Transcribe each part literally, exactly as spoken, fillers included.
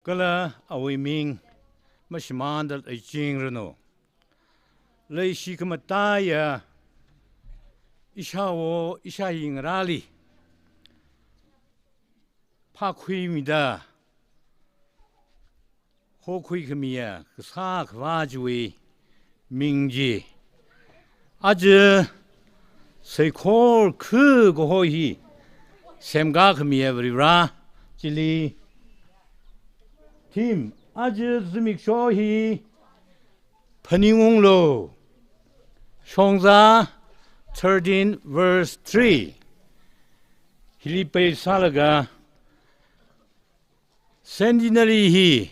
Kala awui ming mashimānda leichingranu. Leishi khamataiya ishāwo ishāyi ngarāli phākhuimida hokhui khamiya kasā Akhava chiwui ming chi, aja saikora khu kaho hi semkā khamiya Varivara chili theme, aja zimiksho hi phaningunglu. Shongzā thirteen verse three. Hili pei sālaga, centenary hi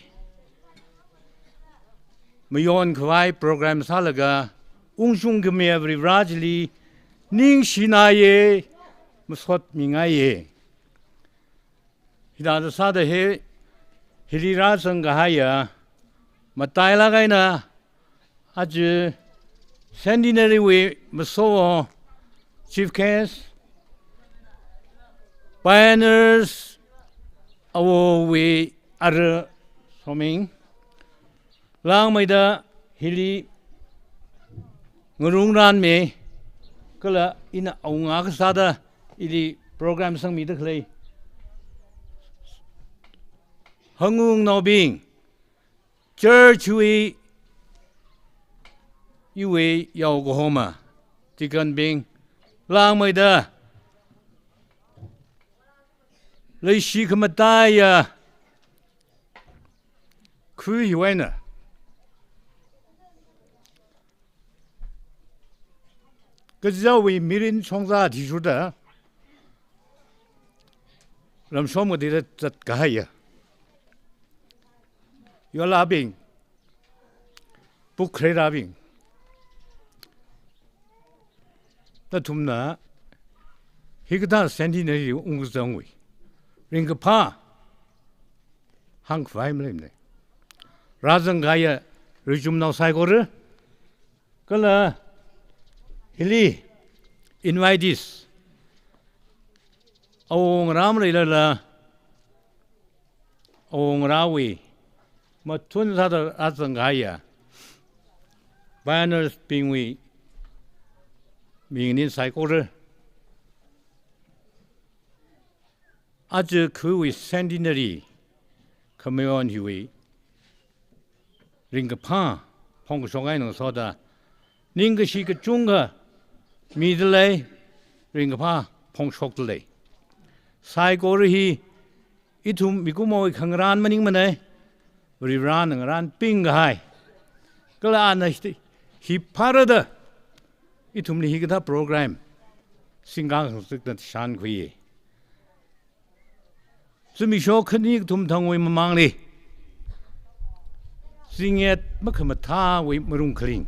mayon khavai program sālaga ungshung khamiya Varivara chili ningshināye, masotmingaiye. Hithāda sāda hi, hili rāzang kahaiya matailāk eina aja centenary wui maso chief guest, pioneers awowui ara Soming, langmeida hili ngarumranmi, kala ina awunga kasāda ili program sangmida khalei Hangung naobing, church wui, iwui yaokahoma, deacon bing, langmeida leishi khamataiya khu hiwui eina kachichāwui mirin shongzā athishurda ramshom kathāda zatkahaiya yollābing, pukreirabing, nathumna hikathā centenary ungkazangwui ringkaphā hāngkhavai maleimana. Rāzang kahaiya richumnao saikora, kala hili invitees, awongarā maleilala, awongarāwui mathun sāda rāzang kahaiya pioneers bingwui mingli saikora, aja khuwui centenary khamayon hiwui ringkaphā phongkashok eina ngasoda ningkashi kachungkha midalei, ringkaphā phongshokdalei. Saikora hi ithum mikumowui khangarān maningmana, Varivarana ngarānping kahai. Kala ana hi, hi phārada ithumli hikathā program singkang sangsikda shānkhuiya. Zimiksho khani kathum thangwui mamangli, zingyet makhamathāwui marung khaling,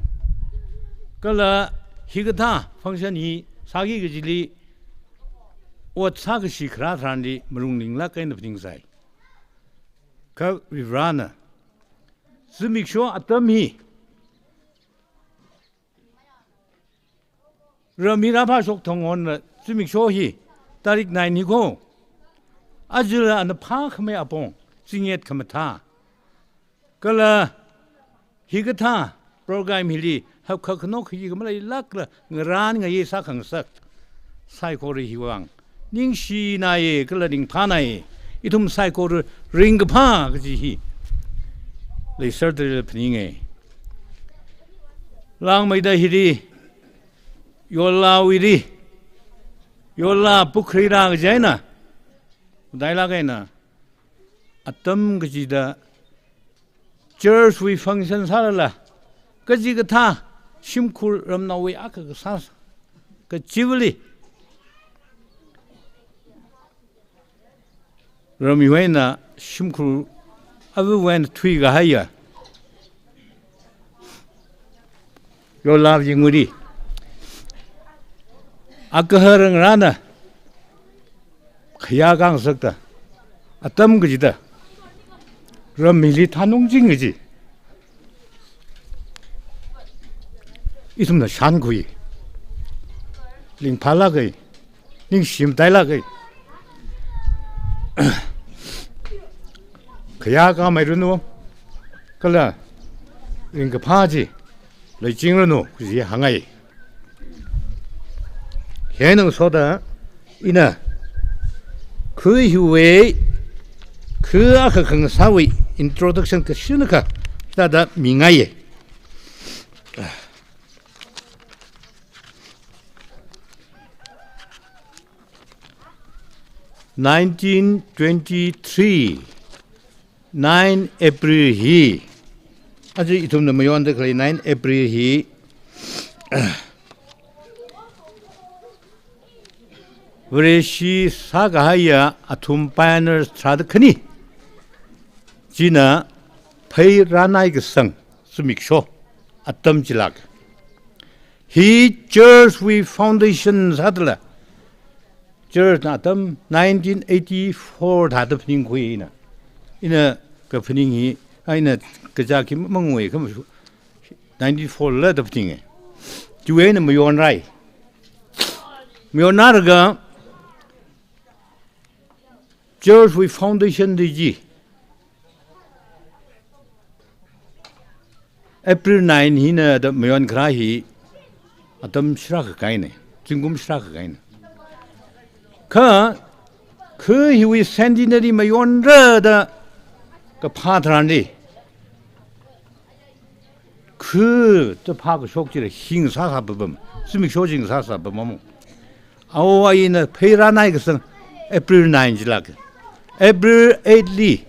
kala hikathā function hi sāki kajili ot sākashi kharā tharanli malung linglāk eina phaningsai. Kha Varivarana zimiksho atam hi, ram hi rāphāshok thang honna zimiksho hi tarik nine hi kho, ajala ana phākhamei apong, zingyet khamathā, kala hikathā program hili hapkhak khanok hi khamaleilākla ngarān ngayei sākhangasak saikora hiwui vang ningshināye kala ringphānāye. Ithum saikora ringkaphā kaji hi leiserdalei phaninga. Langmeida hili yollāwuili, yollā pukreira kaji eina, matailāk eina atam kachida church wui function sālala, kachikathā shimkhur ramnaowui akha kasā kachivali, ram hiwui eina shimkhur avawui eina thuikahaiya yollā yingwuili, agahar ngarāna khayā khangasakta, atam kachida ram hili thanungching kaji ithumna shānkhui. Ringphālāka, ningshimtailāka. Yākāmeiranu, kala ringkaphā chi leichingranu kaji hāngai. Hieina ngasoda ina khu hiwui, khu akha khangasāwui introduction kashinakha hithāda mingaiye. Nineteen twenty-three, nine April hi, aja ithumna mayonda khalei nine April hi, Vareshi sākahaiya athum pioneers tharāda khani china phei rānai kasang zimiksho atam chilāk. Hi church wui foundation sādala, church na atam nineteen eighty-four thāda phaningkhui ina. Ina kaphaning hi, a ina kachā khi mangwui khamashu, nineteen four la da phaninge. Chiwui eina mayonrai. Mayonnaraga church wui foundation day chi April nine hina da mayonkharā hi atam shāra kakaine, zingkum shāra kakaine. Kha khu hiwui centenary mayonra da kaphā tharanli, khu da phākashok chila hi ngasāsā papam, zimiksho chi ngasāsā papam. Awo ayina phei rānai kasang April nine chilāk. April eight li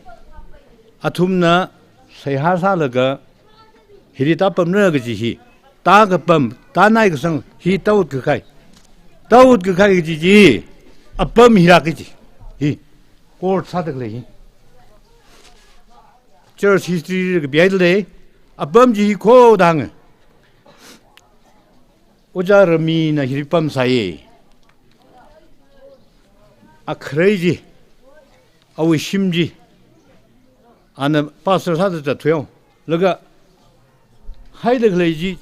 athumna seihā sālaga hili tāpamra kaji hi, tākapam, tānai kasang hi tāutkakhui. Tāutkakhui kaji chi apam hilāk kaji. Hi court sāda khalei hi. Church history li kapihaida lei, apam chi hi kho da hānga. Ojā Ramina hili pamsāye. Akharei chi, awui shim chi, ana pastor sāda zatthuihaolaga haida khalei chi,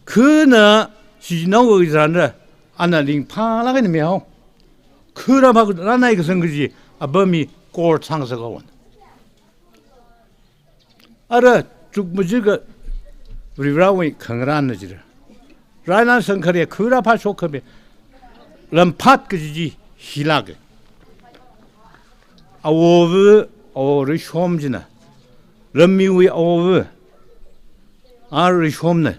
khuna shichinao kazānra, ana ringphālāk eina mihao. Khu rāphā, rānai kasang kaji apam hi court sāngasakhaowa. Ara chukmajaka Varivarāwui khangarānna jira. Rānasang kharei khu rāphāshok khami lamphat kaji chi hilāke. Awowa, awo Rishom china, Rammiwui awowa, a Rishomna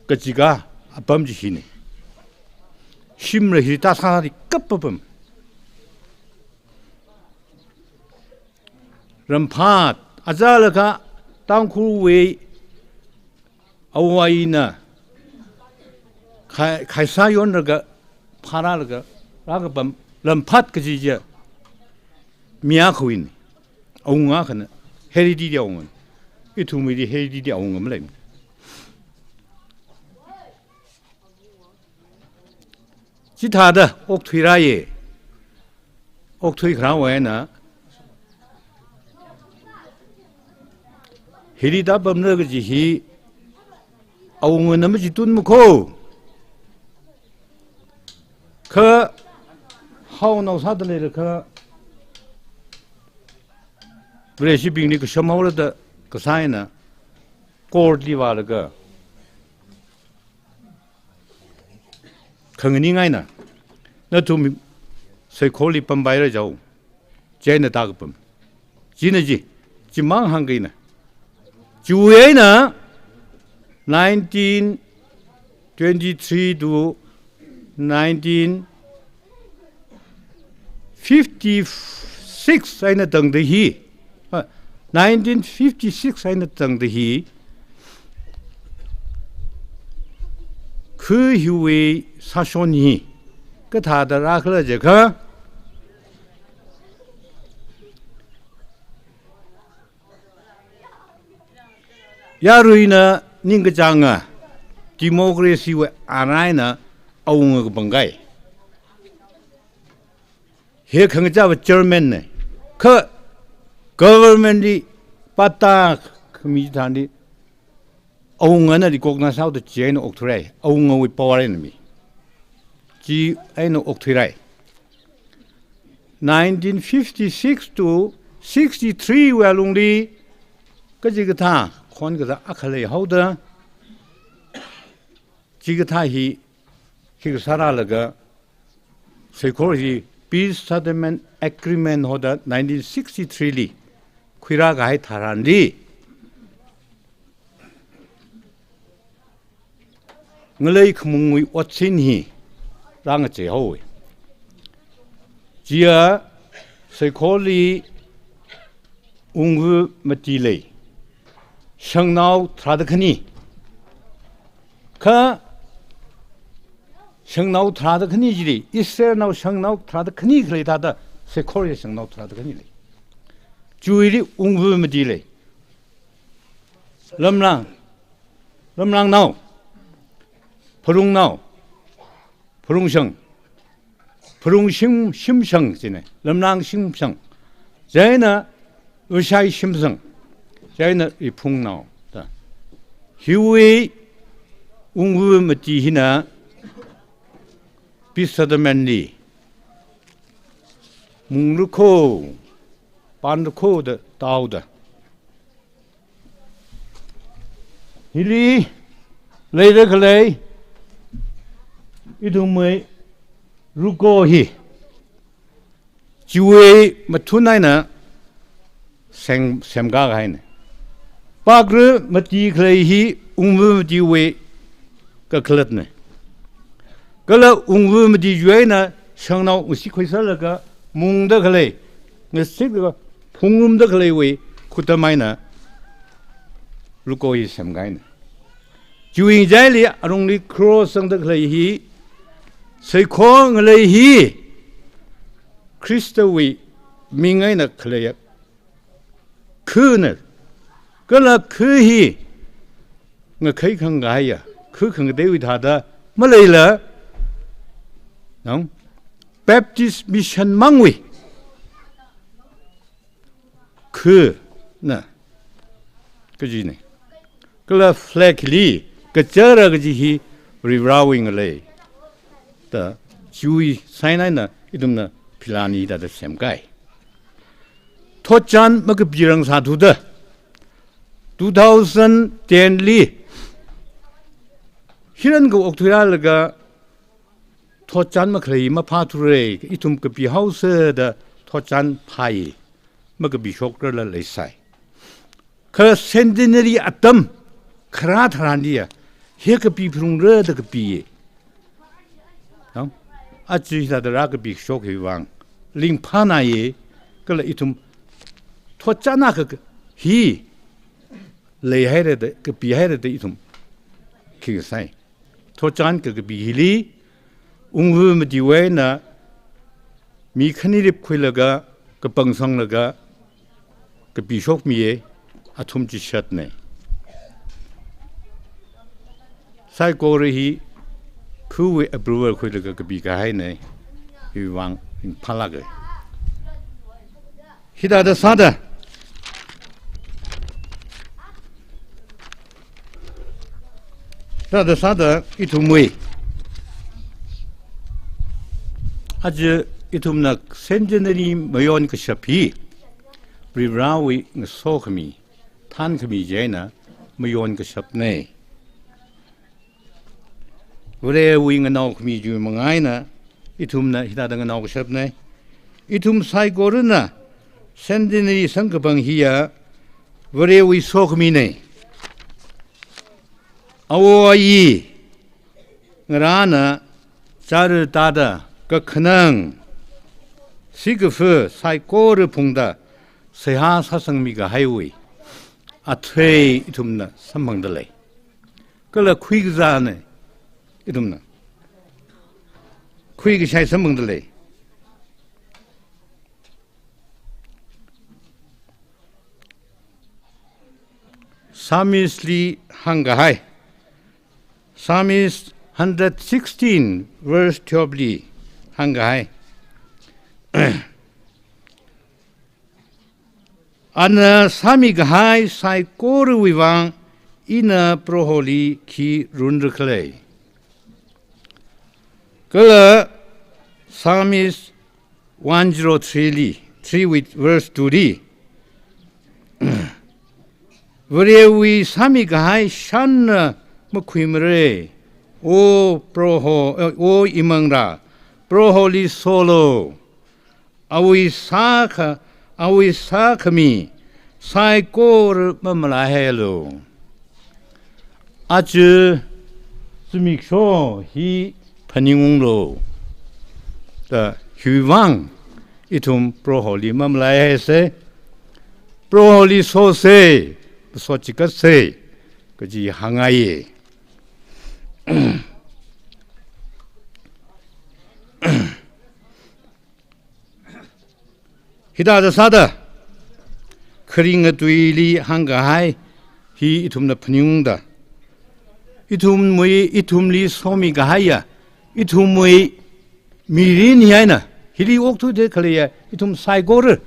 kachika apam chi hine. Shimla hi tāsāda kapapam. Lamphat, achālakha Tangkhulwui awo ayina khai, khaisā yonlaga, phārālaga, rākapam lamphat kaji chi mi akhawui awunga akhana, heredity awunga. Ithumwuili heredity awunga maleimana. Chithāda okthuirāye. Okthuikharāwui eina hili tāpamra kaji hi awungana machitunma kho. Kha haonao sāda leilakha Vareshibingli kashamhaora da kasā eina court li vālaga khanganing eina, nathum saikorali pampaira jao, chieina tākapam. China chi, chimang hāngkahaina. Chiwui eina nineteen twenty-three to nineteen fifty-six eina tangda hi, ah, nineteen fifty-six eina tangda hi, khu hiwui sāshon hi kathāda rākhala jiakha, yaruina ningkachānga democracy wui arai eina awunga kapangkai. Hi khangachāva chairman na, kha government li patta khami tharanli awungana recognize haoda chieina okthuirai, awungawui power eina mi. Chieina okthuirai. Nineteen fifty-six to sixty-three wui alungli kachikathā khon kathā akha leihaoda, chikathā hi khi sārālaga, Saikora hi Peace Settlement Agreement hoda nineteen sixty-three li khuirākahai tharanli, ngalei khamungwui otsin hi rāngachei haowa. Chiya Saikorali wungva mati lei, shangnao tharāda khani. Kha shangnao tharāda khani chili, Israelnao shangnao tharāda khani khalei thāda, Saikora shangnao tharāda khani lei. Chiwuili wungva mati lei. Lamlang, Lamlangnao, Pharungnao, Pharungshang, Pharungshim, Shimshang china, Lamlang Shimshang. Chieina Vashai Shimshang. Chieina Riphungnao da. Hiwui wungva mati hina Peace Settlement li mungrakho, panrakho da tāhaoda, hili leida khalei ithumwui ruko hi chiwui mathun eina seng-, semkākahaina. Pakra mati khalei hi wungva matiwui kakhalatna. Kala wungva mati chiwui eina shangnao ngasi khuisālaga mungda khalei, ngasiklaga phungrumda khaleiwui khuttam eina ruko hi semkahaina. Chiwui ngachaili alungli cross sangda khalei hi, Saikora ngalei hi Khristawui ming eina khaleiya khana. Kala kha hi ngakhai khangahaiya kha khangateiwui thāda maleila, nang, Baptist Mission mangwui khana kajina. Kala flag li kachara kaji hi Varivarāwui ngalei da chiwui sign eina ithumna pillar hi thāda semkahai. Thotchan makapirangsāthuda, two thousand ten li hiran ka okthuirālaga thotchan makhalei maphāthura, ithum kapihaosa da thotchan phāya, makapishokrala leisai. Kha centenary atam kharā tharanliya hi kapiphungra da kapiya. Nang, aja hithāda rākapishok hiwui vang ringphānāya, kala ithum thotchan akha hi leihaira da, kapihaira da ithum khi sai. Thotchan kakapi hili, wungva matiwui eina mi khanirip khuilaga, kapangsanglaga, kapishokmiya, athum chishatna. Saikora hi khawui approval khuilaga kapikahaina, hiwui vang ringphālāka. Hithāda sāda, hithāda sāda ithumwui, aja ithumna centenary mayonkashap hi Varivarāwui ngasokhami, thankhami chieina mayonkashapna. Varewui nganaokhami chiwui manga eina ithumna hithāda nganaokashapna. Ithum saikorana centenary samkaphang hiya Varewui sokhamina. Awo ayi ngarāna chara tāda kakhanang, sikafa saikora phungda seihā sāsangmi kahaiwui athei ithumna samphangda lei. Kala khuikazāna, ithumna khuikashai samphangda lei. Psalmist li hāngkahai, Psalmist hundred sixteen verse twelve li hāngkahai. Ana sāmikahai saikorawui vang ina Proholi khi runra khala. Kala Psalmist one zero three li, three wui verse two li, Varewui sāmi kahai shanna makhuimara. O Proho, eh, O imangra, Proholi solo. Awui sākha, awui sākhami saikora mamalai hailu. Aja zimiksho hi phaningunglu. Da hiwui vang ithum Proholi mamalai haisa. Proholi sosa, sochikatsa kaji hāngngaiya. Hithāda sāda, kharinga tuili hāngkahai hi ithumna phaningungda, ithumwui, ithumli somi kahaiya, ithumwui mirin hi eina, hili okthuida khaleiya ithum saikora,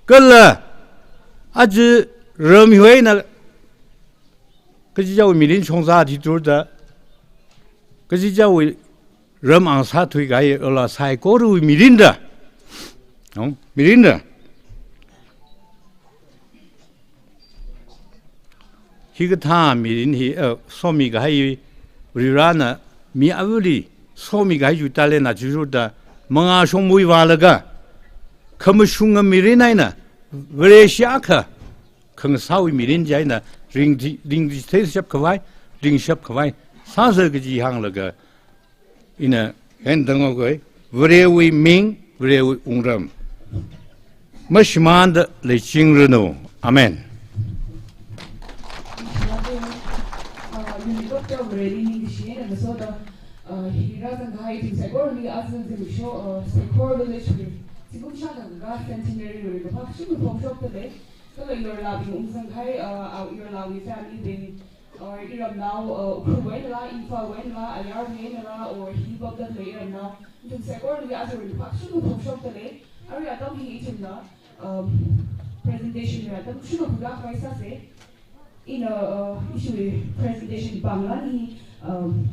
kala aja ram hi eina kachichāwui mirin shongza thithurda, kachichāwui ram ang sāthui kahai, ala saikorawui mirinra. No? Mirinra. Hikathā mirin hi, eh, somi kahai Varivarana mi avali somi kahai chiwui talent na chithurda, mangā shongmawui vālaga, khamashunga mirin eina, Vareshi akha khangasāwui mirin chieina ringdi, ringdi theishapkhavai, ringshapkhavai sāsa kaji hānglaga, ina hentang okoi, Varewui ming, Varewui wungram mashimānda leichingranu. Amen. Kala yorlabing ungzangkahai, uh, uh, yorlabing family bing, or iramnao, uh, Ukhrulwui einala, Imphalwui einala, ayarwui einala, or hi vāda khalei iramnao, ithum saikorali aja ringphā kashung phongshokdalei. Arui atam hi ithumna, um, presentation wui atam kashung phongda khavai sāsa. Ina, uh, ishiwui presentation pāngla hi, um,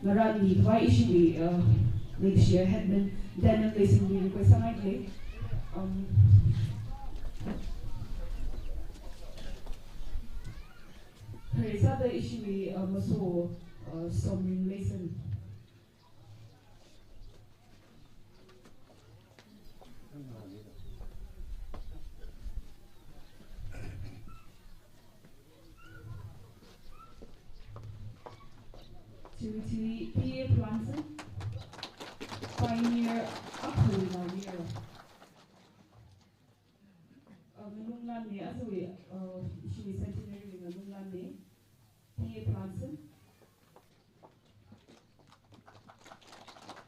ngarān mikhavai ishiwui, uh, leikashiya headman Daniel Leisonli request sāngaidalei. Um, khare sāda ishiwui, uh, maso, uh, Somrin Leison. Chiwui thili P A Planson, pioneer akhawui naomayara. Uh, nganunglanna, ajawui, uh, ishiwui centenary nganunglanna, P A Planson.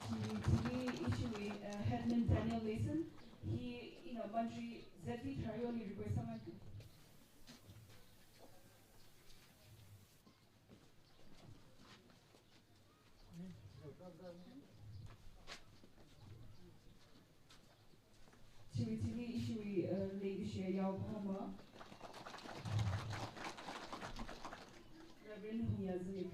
Chiwui thili ishiwui, uh, headman Daniel Leison, hi ina Mantri Z V Tharayoli request sāngai. Chiwui thili ishiwui, uh, leikashiya yaokhoma, Reverend Hungya Zimik.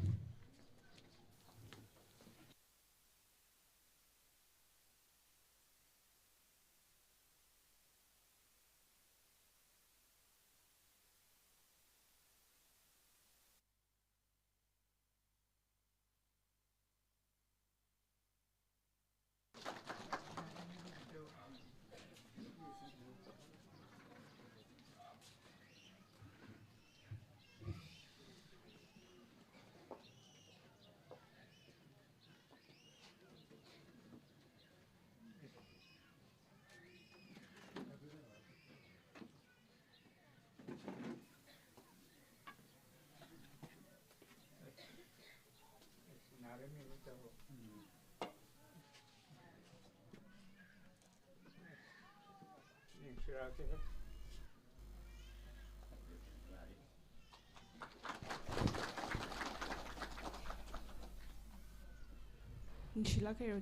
Ningshilāk haira.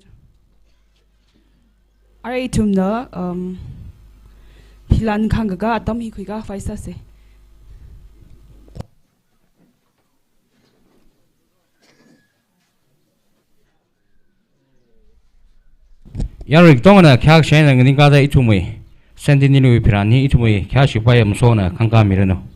Arui ithumna, um, philan khangkaka atam hi khuikhavai sāsa. Yarui katongana khayākashai eina nganingkada ithumwui Centenary wui phiran hi ithumwui khayāshi paiya masona khangkāmiranu.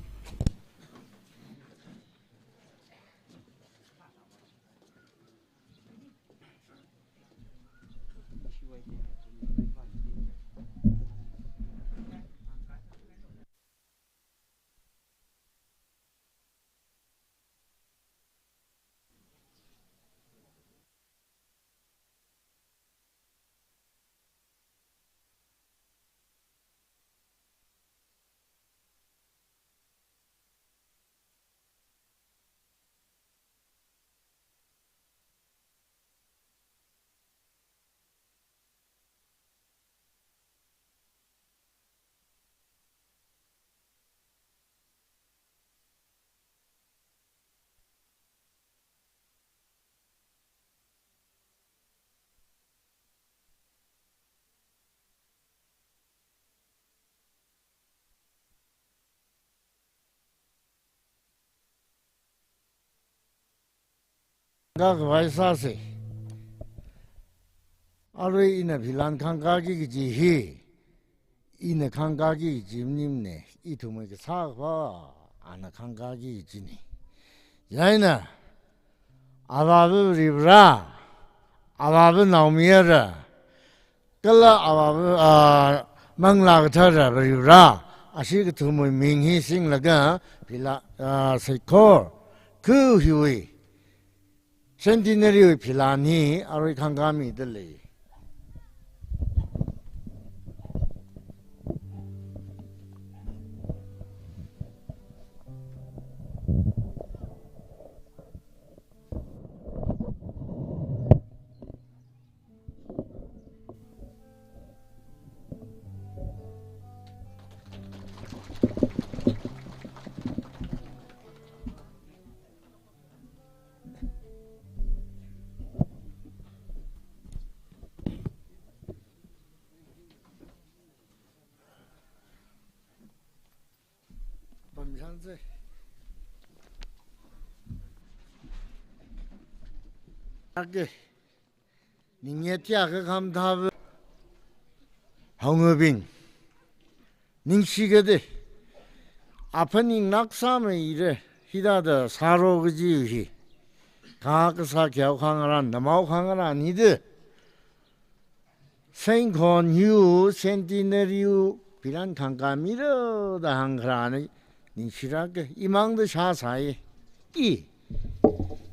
Khangkākhavai sāsa. Arui ina philan khangkāki kaji hi, ina khangkāki kaji maningmana, ithumwui kasā Akhava ana khangkāki kajina. Chieina, Avāva Varivara, Avāva Naomayara, kala Avāva, ah, Manglā Kathara Varivara, ashi kathumwui ming hi singlaga phila, ah, saikora khu hiwui, Centenary wui philan hi arui khangkāmida lei. Pamshangse. Ake. Ningyat ya kakham thaba. Haongabing. Ningshi kade. Aphaning naksāmeira. Hithāda sāro kaji hi. Kha kasā khayao khangarān, namao khangarān hida. Sengkhon hiwui, Centenary wui philan khangkāmira da hāngkharāna, ningshira ke, imangda shāsāya. I,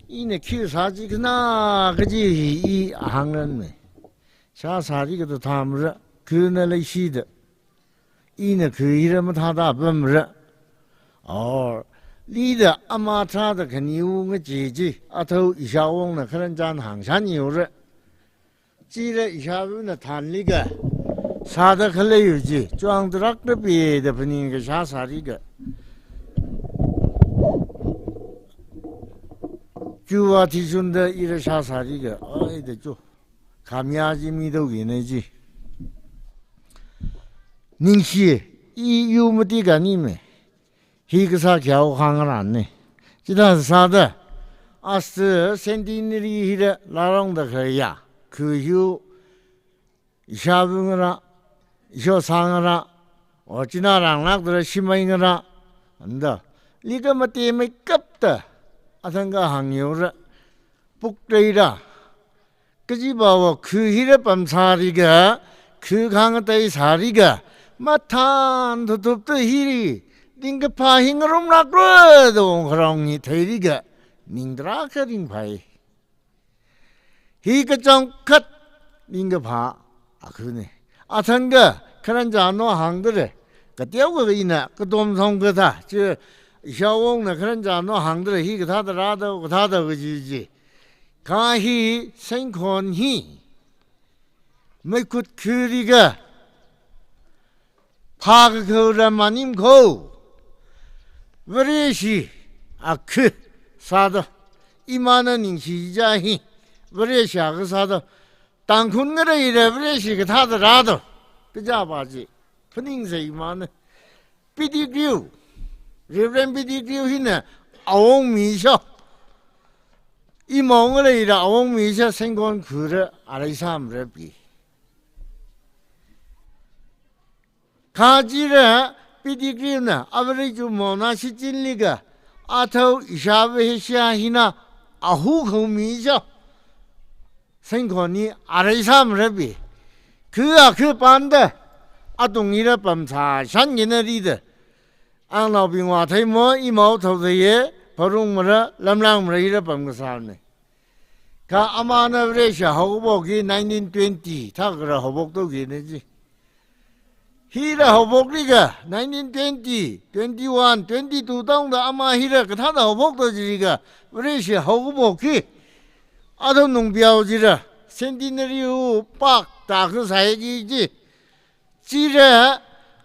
ina khi sā chi khana kaji hi i hāngranme. Shāsāri kada thamra, khana leishida. Ina khi hira mathāda pamra. Or, lida ama tharāda khaniwui ngacheechi, athao ishāwongna kharanjan hāngshan yura. Chira ishāvana thanliga, sāda khaleiya chi, chuang tarakta pida phaningkha shāsāriga. Chuwa thishunda ira shāsāriga, ai da chu. Khamya chi mi dao kina chi. Ningshi, i yu mati kani me. Hi kasā khayao khangarānna. Chithā sāda, asta Centenary hira lārongda khaya, khu hiwui, ishāva ngarā, ishosā ngarā, o china rānglākda shimai ngarā, anda, lika mate meikapta, athang kahāng yura, pukreira, kajiva khu hira pamsāriga, khu khangatei sāriga, mathān thuthupta hiri, ringkaphā hi ngarumlākra da ongkharong hi theiriga, ning tarākha ringphai. Hi kachangkhat ringkaphā akhana. Athang ka, kharanjano hāngdara, kateokha ina, katom song kathā, chi, ishāwongna kharanjano hāngdara, hi kathāda rāda, kathāda kaji chi. Kha hi, Sengkhon hi, meikhut khuriga, phākakhaora maning kho. Vareshi akha sāda. Imana ningshi ja hi. Vareshi akha sāda. Tangkhul ngaleira Vareshi kathāda rāda. Kajava chi. Phaningsei imana. Pettigrew. Reverend Pettigrew hina awong misho. Imao ngaleira awong misho Sengkhon khura arai samra pi. Kha chira pedigree na average mona shichinliga, athao ishāva Asia hina ahu khaumi sha. Sengkhon hi arai sāmarabi. Khu a khu panda, atung hira pamsā shan gina rida. Angnaobing vāthei mo, imao thao theiye, pharung mara, lamlang mara hira pam kasāne. Kha amana Vareshi haokaphok hi nineteen twenty, thakra haophok toki ne ji. Hira haophokliga, nineteen twenty, twenty-one, twenty-two tongda ama hira kathāda haophok to jiriga, Vareshi haokaphok hi. Athao nungpiao jira, centenary hu pak ta kasai ki ji. Chira,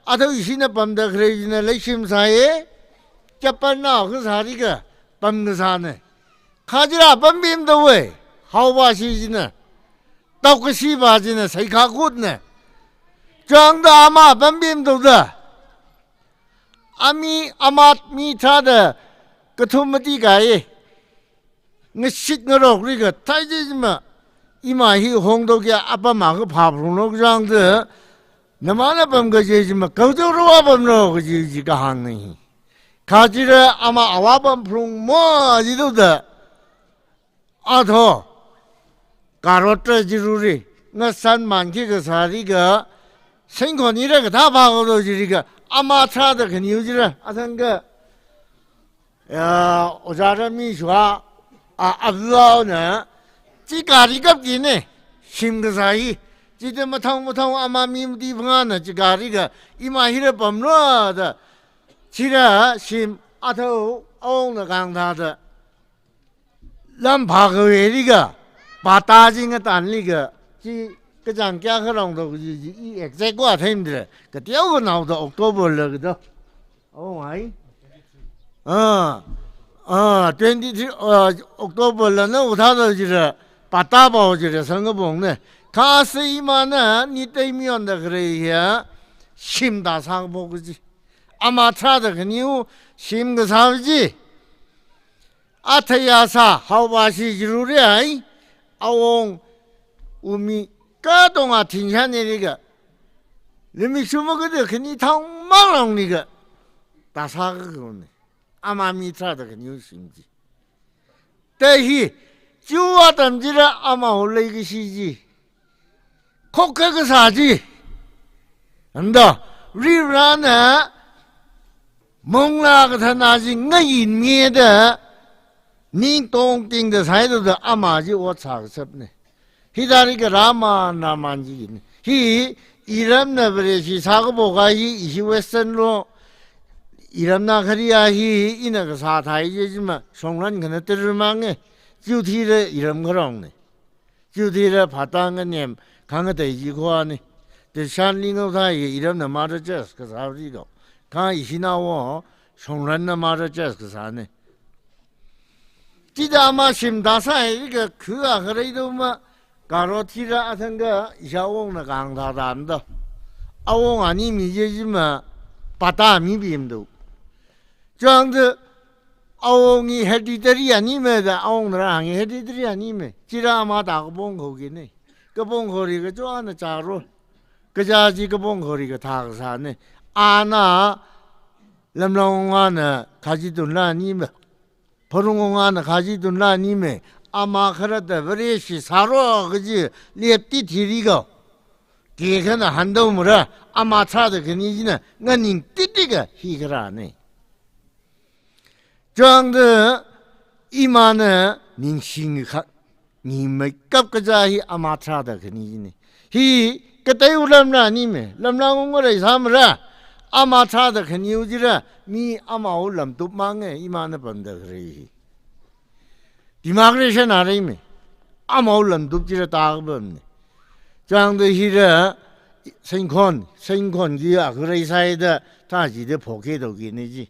athao ishina pamda kharei china leishim sāye, chapanna kasāriga pam kasāne. Kha chira pambim da wei, haovashi china, taokashiva china, saikha kutna. Changda ama pambim da da. Ami amat mi tharāda kathum mati kaiye. Ngashit ngarokriga, thai ji jima, ima hi hongdo kya apam a kaphā phrung lok jangda, namana pam kaje jima, kaujao ro apam ro kaji ji kahāng ni. Kha chira ama awa pam phrung mo ji do da. Athao, Garot ra jiruri, ngasan manki kasāriga, Sengkhon hira kathā pha kado jiriga, ama tharāda khaniu jira, athang ka, ya, ojā ra mi shwa, a, avlao na, chi gari kapki ne, shim kasā hi, chida mathang mathang ama mi mati phangā na chi gariga, ima hira pamra da, chira shim, athao, awong na kang thāda, lam phā kaweriga, patta chi ngatanliga, chi kachāng kya kharong do ji, ji, i exact wa theimdra, kateo kanaoda October la kado. Oh, ai. Ah, ah, twenty-three, ah, October la na uthado jira, patta pao jira, sangkapong ne. Kha se imana, ni tei mi onda kharei ya, shim da sākaphok ji. Ama tharāda khaniu, shim kasā ji. Athayasa, haovashi jiruri ai, awong umi katonga thingshan neriga, limi shuma kada khani thang malong niga, tasa ka kone, ama mi tharāda khaniu shim ji. Te hi, chiwa tam jira ama holei kashi ji. Khokkha kasā ji. Anda, Varivarana, mongla kathāna ji ngayin ngeda, ning tongtingda saido da ama ji ot sākashap ne. Hithāriga Rama Naman ji ne. Hi, iramna Vareshi sākaphok a hi, ishi Western lo, iramna khari a hi, ina kasā thai ji jima, shongran khana taramange, chiuthira iram kharong ne. Chiuthira phatang anem, khangatei ji khwa ne. Te shan lingau thai iramna Mother Church kasā ri do. Kha ishina wo, shongranna Mother Church kasā ne. Chida ama shim da sāriga khu a kharei do ma, Garot hira athang ka isha awongna kang thāda anda. Awong ani mi je jima, patta mi bim do. Changda, awongi hereditary ani me da, awong nara hangi hereditary ani me. Chira ama ta kapong kho ki ne. Kapong khori kacho ana charo. Kaja ji kapong khori kathā kasā ne. Ana, lamlong ana, khaji tunla ani me. Pharung ngana khaji tunla ani me. Ama kharata Vareshi sāro kaji lepti thiri ga. Ke khana handau mura, ama tharāda khani jina, nganing titi ga hi kharā ne. Changda imana ningshing kha, ningmeikap kaja hi ama tharāda khani jine. Hi katei u lamla ni me, lamla ngung ngarei sāmara, ama tharāda khaniu jira, mi ama u lamtup mange, imana pamda kharei hi. Demarcation a rei me, ama u lamtup jira ta kapam ne. Changda hira, Sengkhon, Sengkhon ki a kharei saida, ta jida phoke tau ki ne ji.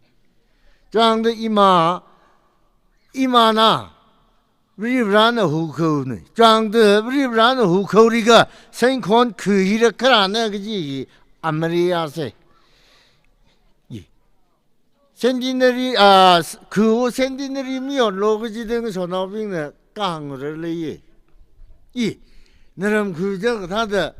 Changda ima, imana, Varivarana hukhou ne. Changda Varivarana hukhou riga Sengkhon khu hira kharāna kaji hi amariya se. Yi. Centenary, ah, s-, khu centenary mi otlo kaji deng sonaobingna kahāng rarlei ye. Yi. Naram khu ja kathāda